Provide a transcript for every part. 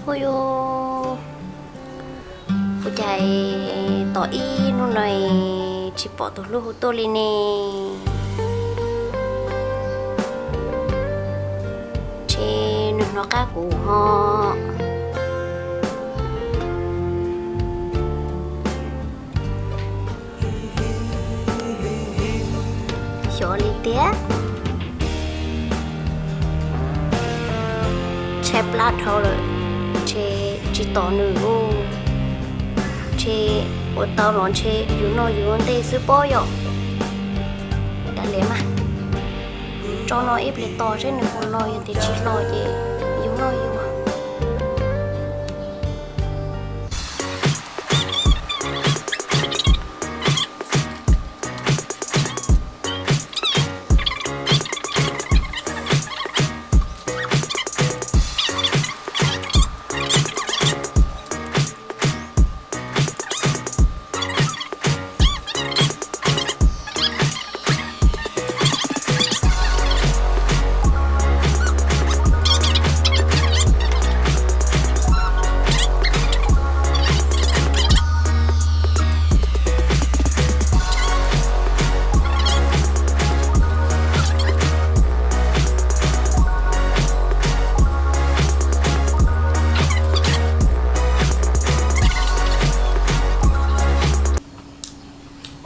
Ua cas tom ib hnub no tsis pom tus hlub hu tuaj li ne? Ntshe nws hnov qab kuv ho. Xyov li tiag. Tshaib plab dhau lawm, ntshe tsis tos nws ua. Ntshe ua tau los ntshe yus noj yus ua ntej xwb pob yom. Kav liam mas, tso no ib pliag tos seb nws puas los, yog tias tsis los ces yus noj yus.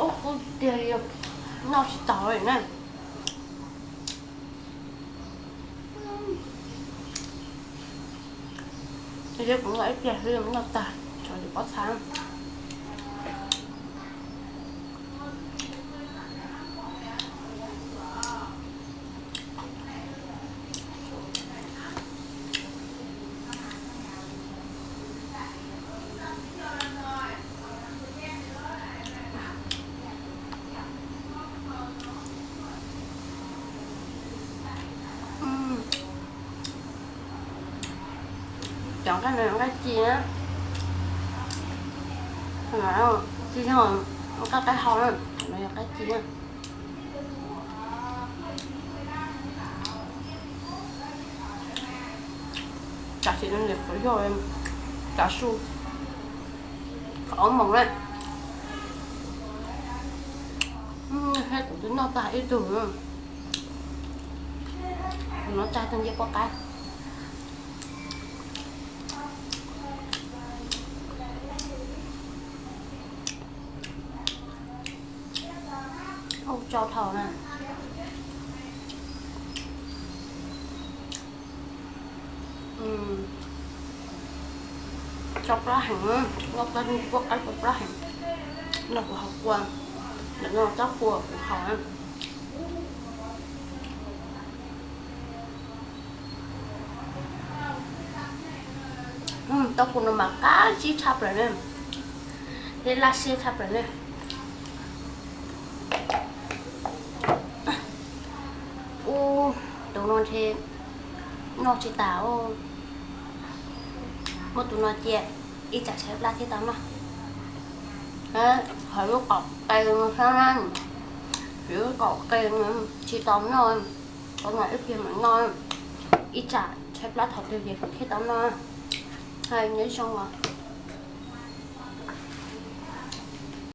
Ub, kuv tiag li, noj tsis tau li na. Kuv noj ib pliag xwb noj tag, tsam yus pob txha. Cov nqaij no yog nqaij ci na, ci yog nqaij qaib hau na, no yog nqaij ci na. Tam sim no niam qhuav yog tav su kaum ob moos na, thiab kuv twb noj tag ib tug. Kuv noj tag tag ncej poj qaib. Ua tso dhau na. Tso plab heev, noj tag ncej poj qaib tso plab heev. No kuv haus kua, ntawm no tsob kua kuv haus na. Tsob kua no mas qab zib tshaj plaws na, thiab laj siab tshaj plaws na. Ub, tus no ntshe noj tsis tas. Muab tus no cia, ib tsam tshaib plab thiaj tau noj. Hos lub qaum qe no xwb na, lub qaum qe no tsis tau noj, tau noj ib pliag mam noj, ib tsam tshaib plab thaum twg ces kuv thiaj tau noj. Nyob zoo os.